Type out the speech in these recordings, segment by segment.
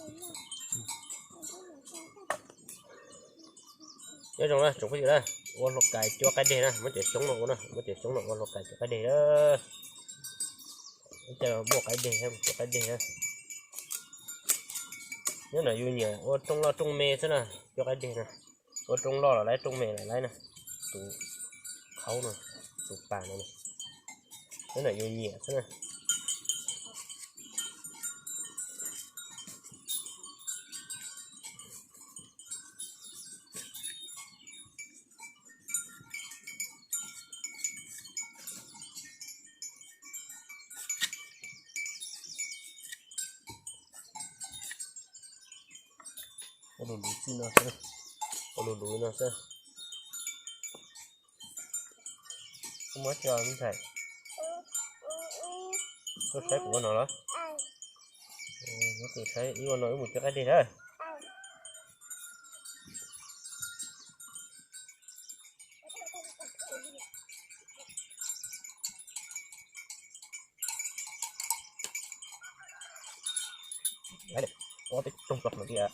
Nyob zoo na tsoom phooj ywg na, ua hlua kais cuab qaib deg na, muab cov xyoob no ua na, muab cov xyoob no ua hlua kais cuab qaib deg na. Ib co muaj qaib deg, cuab qaib deg na. Nyob no yus nyiam ua rooj loj rooj me xwb na, cuab qaib deg na. Ua rooj loj los laib, rooj me los laib na. Tus khaub no, tus pas no, nyob no yus nyiam xwb na. Ua lus luv txij no xwb, ua lus luv no xwb. Koj muab tso me ntxhais. Koj saib kuv ua no los? Koj saib ib ua no wb mus cuab qaib deg na. Ua tej rooj txog no tiag.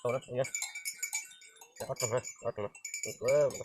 Tau na, ob rooj na, ob rooj na.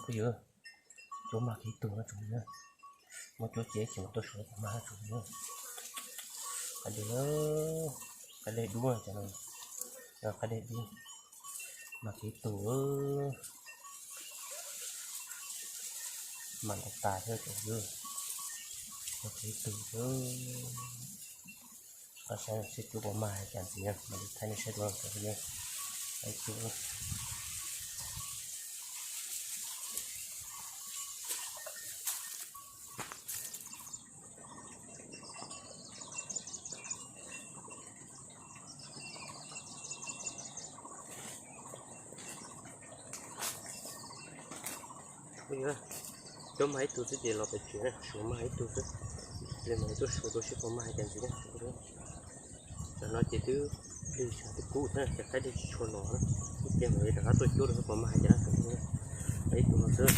Phooj ywg, cuab mag kiag ib tug no tsoom phooj ywg. Muab cuab cia ib chim mam tuaj suav kom mag tsoom phooj ywg. Qaib deg, qaib deg dub no, qaib deg dub. Mag kiag ib tug, mag tas tas thiab tsoom phooj ywg. Mag kiag ib tug xwb. Pab saib seb cuab puas mag hais cas ntxiv na, mam li thaij nej saib dua tsoom phooj ywg. Ib tug. Cuab mag ib tug xwb ces los pem tsev na, suav mag ib tug xwb. Cia mam li tuaj suav dua seb puas mag hais cas ntxiv na. Tam no ces twb plig tshav twb kub thiab ces qaib deg tsis tshua los na. Ib pliag mam li rov qab tuaj cuab dua seb puas mag hais cas na. Ib tug no xwb.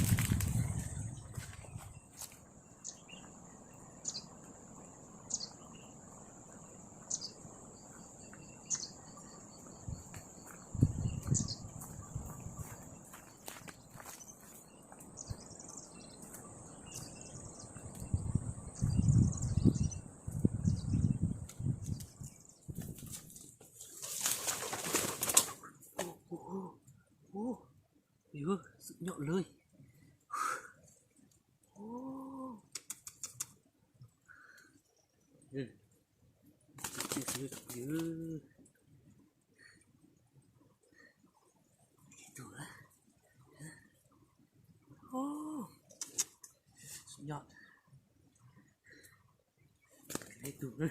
Yuav xwm nyom lawm. Xwm nyom. Ib tug na.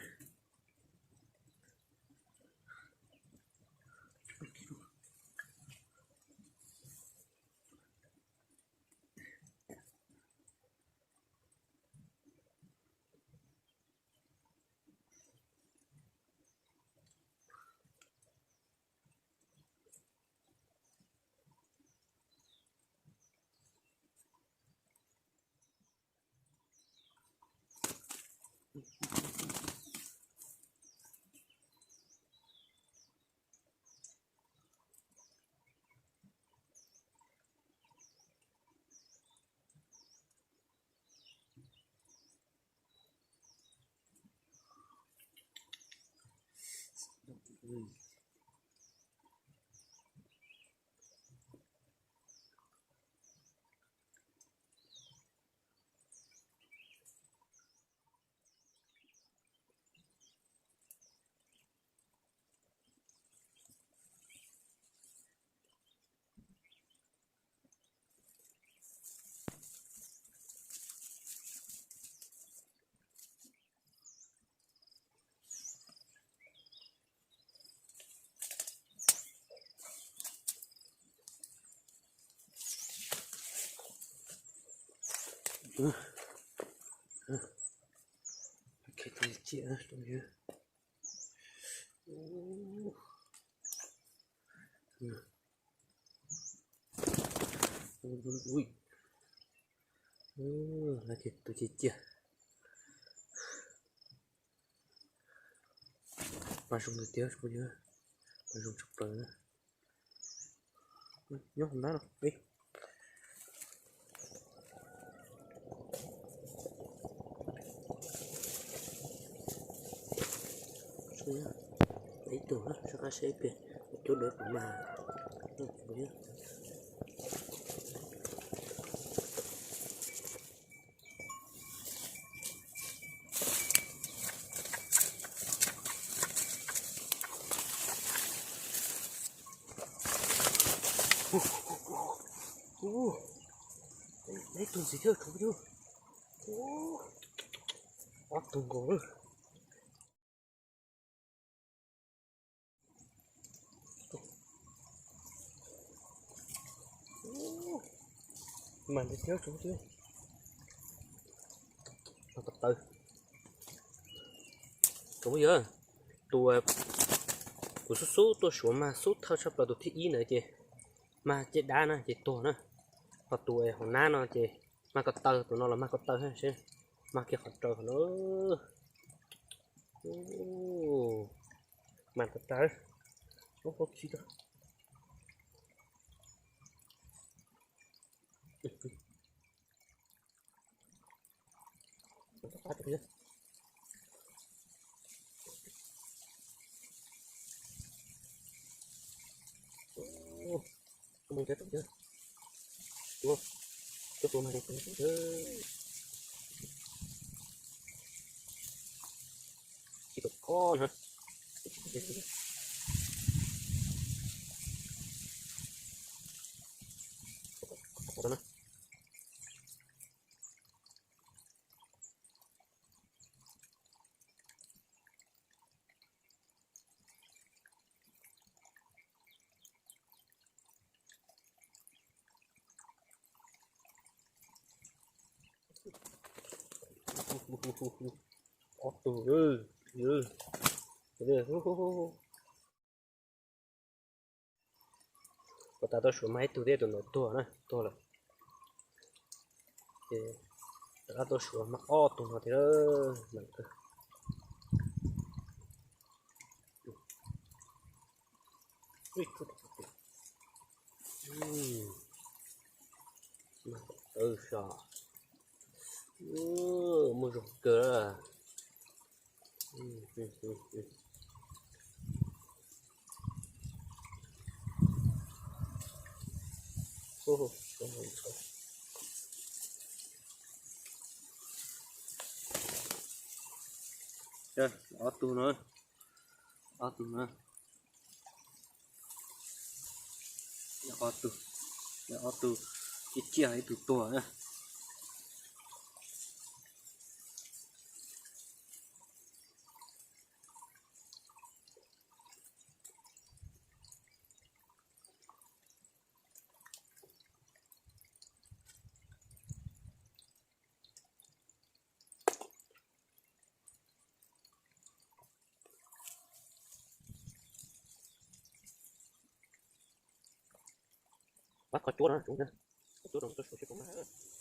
Tus ciaj ciaj. Mas zoo tiag tiag, mas zoo tshaj plaws na. Nyob hauv nab no. Ib tug soj qab saib ib pliag, cuab dua puas mag. Ib tug ntxiv thiab tsoom phooj ywg. Ob tug nkaus lawm. Mas ntiag thiab tsoom phooj ywg. Tsoom phooj ywg, tus kuv xub xub tuaj suav mag xub thawj tshaj plaws tus thib ib ntawd ces mag caj dab na ces tuag na. Ho tus hauv nab no ces mag ko taw, tus no los mag ko taw seb, mag kiag qhov raws qhov no. Mag ko taw. Ub, hauv tsis tau. Ob tug. Puas tas tau suav mas ib tug thiab, tus ntawd tuag na, tuag lawm. Ces rov qab tau suav mas ob tug no thiab. Muaj zog kawg. Ob tug no, ob tug no, ob tug, ob tug ciaj ciaj, ib tug tuag na. Pab kho cuab no, cuab no, kho cuab rau tau suav tsis poob na.